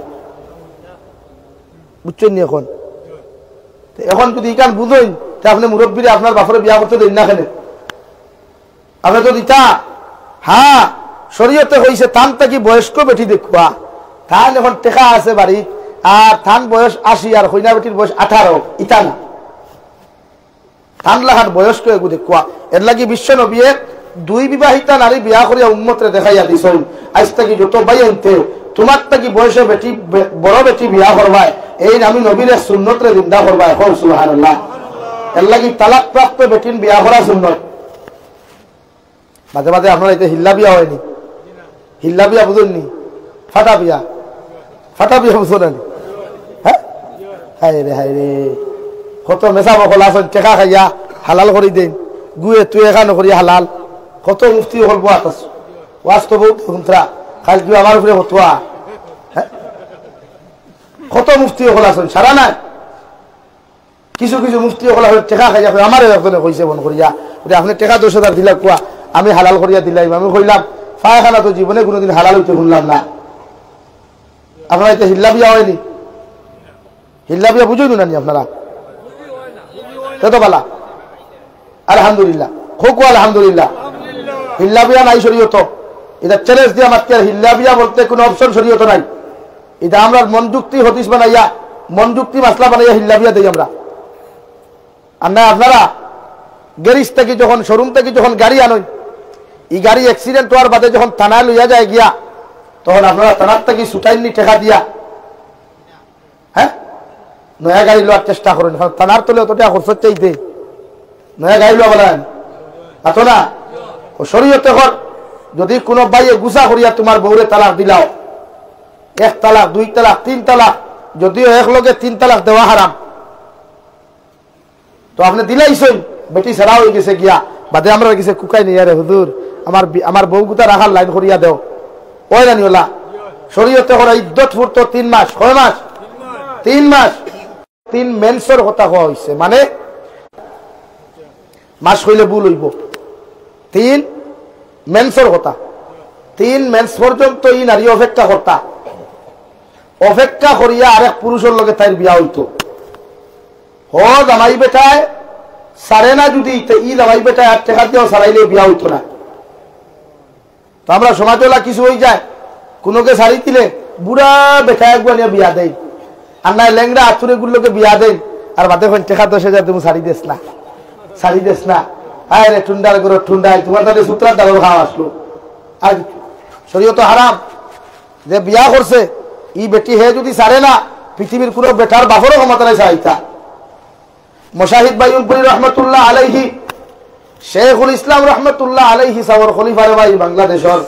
বুঝছইন নি এখন? তে এখন যুদি ইখান বুঝইন, তে আপনে মুরব্বিরে আপনার বাপরে বিয়া করতে দেইন না কেনে? আপনে তো দিতা। হ্যাঁ, শরীয়তে কইছে তান থাকি বয়স্ক বেটি দেখবা। তান এখন টেকা আছে বাড়িত, আর তান বয়স আশি আর কইনা বেটির বয়স আঠারো, ইতা না। তান লাখান বয়স্ক এগু দেখবা। এর লাগি বিশ্ব নবিয়ে দুই বিবাহিতা নারী বিয়া করিয়া উম্মতরে দেখাইয়া দিছইন। আইজ থাকি যত ভাইয়াইন্তে তুমার থাকি বয়সে বেটি, বে-, বড় বেটি বিয়া করবায়, এইন আমি নবীর এক সুন্নতরে জিন্দা করবায়। কও সুবহানাল্লাহ। এর লাগি তালাকপ্রাপ্ত বেটিন বিয়া করা সুন্নত। মাঝে মাঝে আপনারা ইতে হিল্লা বিয়া অয় নি? হিল্লা বিয়া বুঝইন নি? ফাটা বিয়া। ফাটা বিয়া বুঝো না নি? হ্যাঁ? হায় রে, হায় রে। কত মেসাব অকল আছইন, টেকা খাইয়া হালাল করি দেইন। গুয়ে তুই এখানো করিয়া হালাল। কত মুফতি অকল বওয়াত আছে। ওয়াজ তো বউত হুনতরা। কাইল কিবা আমার উপরে ফতুয়া। হ্যাঁ? কত মুফতি অকল আছইন, সারা নাই। কিছু কিছু মুফতি অকল আছে, টেকা খাইয়া কয়, আমারে একজনে কইছে ফোন করিয়া, বলে, "আপনে টেকা দশ হাজার দিলা কুয়া, আমি হালাল করিয়া দিলাইমু।" আমি কইলাম, পায়খানা তো জীবনে কোনোদিন হালাল অইতে হুনলাম না। আপনারা ইতা হিল্লা বিয়া অয়নি? হিল্লা বিয়া বুঝইন না নি আপনারা? তে তো বালা। আলহামদুলিল্লাহ। কউক্কা আলহামদুলিল্লাহ। হিল্লা বিয়া নাই শরীয়তো। ইটা challenge দিয়া মাতরাম, হিল্লা বিয়া বলতে কোনো option শরীয়তো নাই। ইটা আমরার মন যুক্তি হাদিস বানাইয়া, মন যুক্তি মাসলা বানাইয়া হিল্লা বিয়া দেই আমরা। আর না আপনারা garage থাকি যখন, showroom থাকি যখন গাড়ি আনইন, ই গাড়ি accident অওয়ার বাদে যখন থানায় লইয়া যায় গিয়া, তখন আপনারা থানার থাকি ছুটাইন নি টেকা দিয়া, হ্যাঁ, নয়া গাড়ি লওয়ার চেষ্টা করইন, কারণ থানার তলে অত টেকা খরচ চাইতে নয়া গাড়ি লওয়া বালা। আতো না? ও শরীয়তে কর, যদি কোনো ভাইয়ে গুছা করিয়া তোমার বউরে তালাক দিলাও, এক তালাক, দুই তালাক, তিন তালাক, যদিও এক লগে তিন তালাক দেওয়া হারাম, তো আপনে দিলাইছইন, বেটি ছাড়া অইগেছে গিয়া, বাদে আমরার গেছে কুকাইন নি, "আরে হুজুর, আমার বি-, আমার বউগুতা রাখার লাইন করিয়া দেও।" অয় না নি ওলা? শরীয়তে কর ইদ্দত ফুরতো তিন মাস। কয় মাস? তিন মাস। তিন মেন্সর কথা কওয়া অইছে, মানে মাস কইলে ভুল অইবো। তিন মেন্সর কথা। তিন মেন্স পর্যন্ত ই নারী অপেক্ষা করতা। অপেক্ষা করিয়া আরেক পুরুষর লগে তাইর বিয়া অইতো। হ জামাই বেটায় ছাড়ে না যদি, তে ই জামাই বেটায় আর টেকা দিয়াও ছাড়াইলে বিয়া অইতো না। তো আমরার সমাজে ওলা কিছু অইযায়, কুনুকে ছাড়ি দিলে বুড়া বেটায় এগু আনিয়া বিয়া দেইন, আর নায় লেংড়া আতুরে গুর লগে বিয়া দেইন, আর বাদে কইন, "টেকা দশ হাজার দিমু, ছাড়ি দেস না, ছাড়ি দেস না।" হায় রে, টুন্ডার ঘরর টুন্ডা, তোমার তাতে সুতরার ডালর খাওয়া আসলো। আর শরীয়তো হারাম। যে বিয়া করছে, ই বেটি হে যদি ছাড়ে না, পৃথিবীর কুনু বেটার বাপরও ক্ষমতা নাই ছাড়াইতা। মুজাহিদ বাইয়ুনপুরী রহমতুল্লাহ আলাইহি, শেখুল ইসলাম রহমতুল্লাহ আলাইহি সাবর খলিফার ভাই বাংলাদেশর,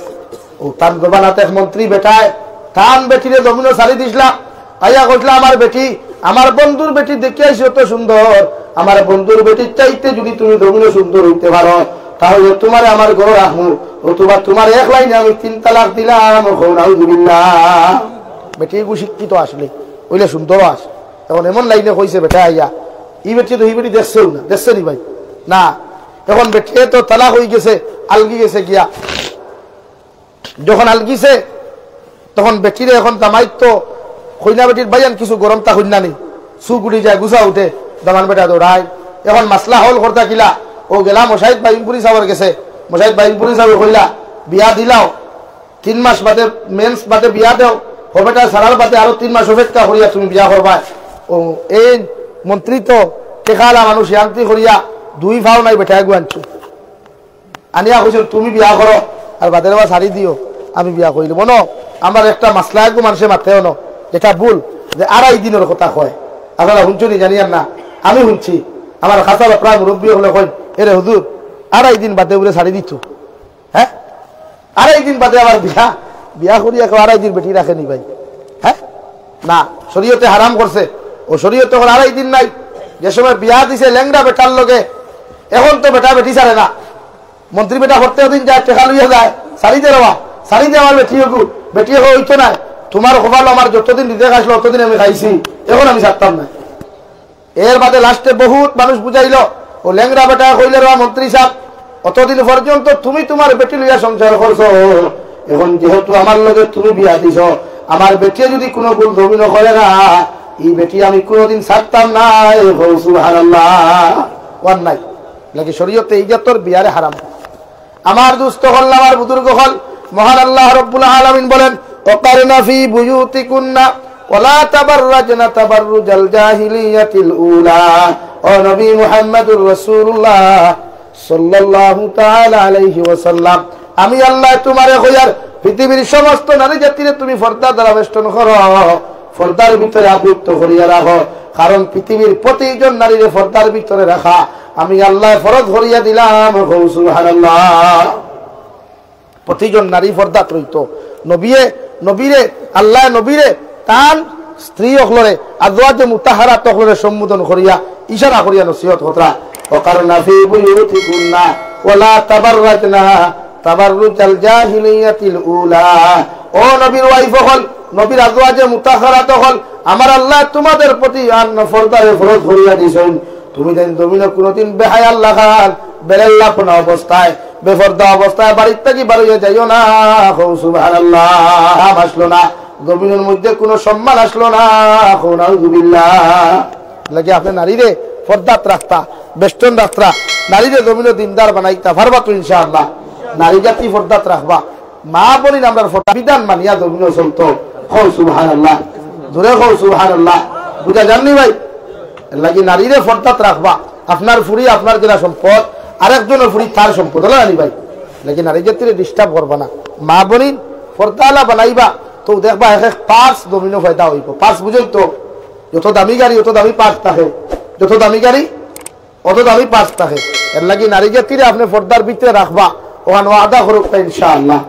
ও তান জমানাত এক মন্ত্রী বেটায় তান বেটিরে জমিনো ছাড়ি দিছলা। আইয়া কইছলা, "আমার বেটি, আমার বন্ধুর বেটি দেখিয়া আইছি অত সুন্দর, আমার বন্ধুর বেটির চাইতে যদি তুমি জমিনো সুন্দর অইতে পারো, তাহলে তোমারে আমার ঘরো রাখমু, অথবা তোমার এক লাইনে আমি তিন তালাক দিলাম।" কও নাউজুবিল্লাহ। বেটি এগু শিক্ষিত আসলে, অইলে সুন্দরও আস। এখন এমন লাইনে কইছে বেটায় আইয়া, ই বেটি তো হি বেটি দেখছেও না, দেখছে নি ভাই? না। এখন বেটিয়ে তো তালাক অইগেছে, আলগি গেছে গিয়া। যখন আলগিছে, তখন বেটিরে এখন জামাইর তো কইনা বেটির ভাইয়াইন কিছু গরম তা কইনা নি, চুক উঠি যায়, গুছা উঠে, দামান বেটা দৌড়ায়। এখন মাসলা হল করতা কিলা, ও গেলা মুজাহিদ বাইয়ুনপুরী সাবর গেছে, মুজাহিদ বাইয়ুনপুরী সাবে কইলা, "বিয়া দিলাও, তিন মাস বাদে, মেন্স বাদে বিয়া দেও, হ বেটায় ছাড়ার বাদে আরো তিন মাস অপেক্ষা করিয়া তুমি বিয়া করবায়।" ও এই মন্ত্রী তো টেকাআলা মানুষ, ইয়ান্ত্রিক করিয়া দুই পাও নাই বেটায় এগু আনছইন। আনিয়া কইছইন, "তুমি বিয়া করো, আর বাদে রে বা ছাড়ি দিও, আমি বিয়া করিলিমু।" অনো, আমার একটা মাসলা এগু মানষে মাতে অনো, যেটা ভুল, যে আড়াই দিনর কথা কয়। আপনারা হুনছইন নি জানি আর না, আমি হুনছি। আমার কাছাড় প্রায় মুরব্বি অকলে কইন, "এরে হুজুর, আড়াই দিন বাদে উরে ছাড়ি দিতো।" হ্যাঁ? আড়াই দিন বাদে আবার বিয়া, বিয়া করিয়া কেউ আড়াই দিন বেটি রাখে নি ভাই? হ্যাঁ? না, শরীয়তে হারাম করছে। ও শরীয়তে এখন আড়াই দিন নাই। যে সময় বিয়া দিছে লেংড়া বেটার লগে, এখন তো বেটা বেটি ছাড়ে না। মন্ত্রী বেটা প্রত্যেক দিন যায়, টেকা লইয়া যায়, "ছাড়ি দে রে বা, ছাড়ি দে আমার বেটি এগু।" বেটি এগু অইতো নায়, "তোমার কপালো আমার যতদিন রিজেক আসলো, অতদিন আমি খাইছি, এখন আমি ছাড়তাম না।" এর বাদে লাস্টে বহুত মানুষ বুঝাইলো, ও লেংড়া বেটায় কইলে, "রে বা মন্ত্রী সাব, অতদিন পর্যন্ত তুমি তোমার বেটি লইয়া সংসার করছো, এখন যেহেতু আমার লগে তুমি বিয়া দিছো, আমার বেটিয়ে যদি কুনু ভুল জমিনো করে না, ই বেটি আমি কুনুদিন ছাড়তাম না।" এ কও সুবহানাল্লাহ। ওয়ান নাই। লাগি শরীয়তে ইজ্জতর বিয়ারে হারাম। আমার দোস্ত অকল, আমার বুজুর্গ অকল, মহান আল্লাহ রাব্বুল আলামিন বলেন, "ওয়াকারনা ফি বুয়ুতিকুন্না ওয়ালা তাবাররাজনা তাবাররুজাল জাহিলিয়াতিল উলা।" ও নবী মুহাম্মাদুর রাসূলুল্লাহ সাল্লাল্লাহু তাআলা আলাইহি ওয়াসাল্লাম, আমি আল্লায় তুমারে কইয়ার, পৃথিবীর সমস্ত নারী জাতিরে তুমি পর্দা দ্বারা বেষ্টন করো, পর্দার ভিতরে আবৃত করিয়া রাখো, কারণ পৃথিবীর প্রতিজন নারীরে পর্দার ভিতরে রাখা আমি আল্লায় ফরজ করিয়া দিলাম। কও সুবহানাল্লাহ। প্রতিজন নারী পর্দাত রইতো। নবিয়ে, নবীরে, আল্লায় নবীরে তান স্ত্রী অকলরে, আজওয়াজে মুতাহারাত অকলরে সম্বোধন করিয়া, ইশারা করিয়া নসিহত করতরা, "ওয়াকারনা ফি বুয়ুতিকুন্না ওয়ালা তাবাররাজনা তাবাররুজাল জাহিলিয়াতিল উলা।" ও নবীর ওয়াইফ অকল, নবীর আজওয়াজে মুতাহারাত অকল, আমার আল্লায় তুমাদের প্রতি আর পর্দারে ফরজ করিয়া দিছইন। তুমি যেন জমিনো কুনুদিন বেহায়ার লাখান বেরেল্লাপনা অবস্থায় বেপর্দা অবস্থায় বাড়ির থাকি বারইয়া যাইও না। কও সুবহানাল্লাহ। দাম আসলো না, জমিনর মধ্যে কুনু সম্মান আসলো না। কও নাউজুবিল্লাহ। লাগি আপনে নারীরে পর্দাত রাখতা, বেষ্টন রাখতা, নারীরে জমিনো দিনদার বানাইতা পারবা তো ইনশাআল্লাহ। নারী জাতি পর্দাত রাখবা। মা বইন আমরার পর্দা বিধান মানিয়া জমিনো চলতো। কও সুবহানাল্লাহ। জোরে কও সুবহানাল্লাহ। বুঝা যারনি ভাই? এরলাগি নারীরে পর্দাত রাখবা। আপনার ফুড়ি আপনার যেলা সম্পদ, আরেকজনর ফুড়ি তার সম্পদ, অলা নানি ভাই? এরলাগি নারী জাতিরে disturb করবা না। মা বইন পর্দাআলা বানাইবা, তো দেখবা এক এক purse জমিনো পয়দা অইবো। Purse বুঝইন তো, যত দামি গাড়ি, অত দামি purse থাকে, যত দামি গাড়ি, অত দামি purse থাকে। এরলাগি নারী জাতিরে আপনে পর্দার ভিতরে রাখবা, অখান ওয়াদা করউক্কা ইনশাআল্লাহ।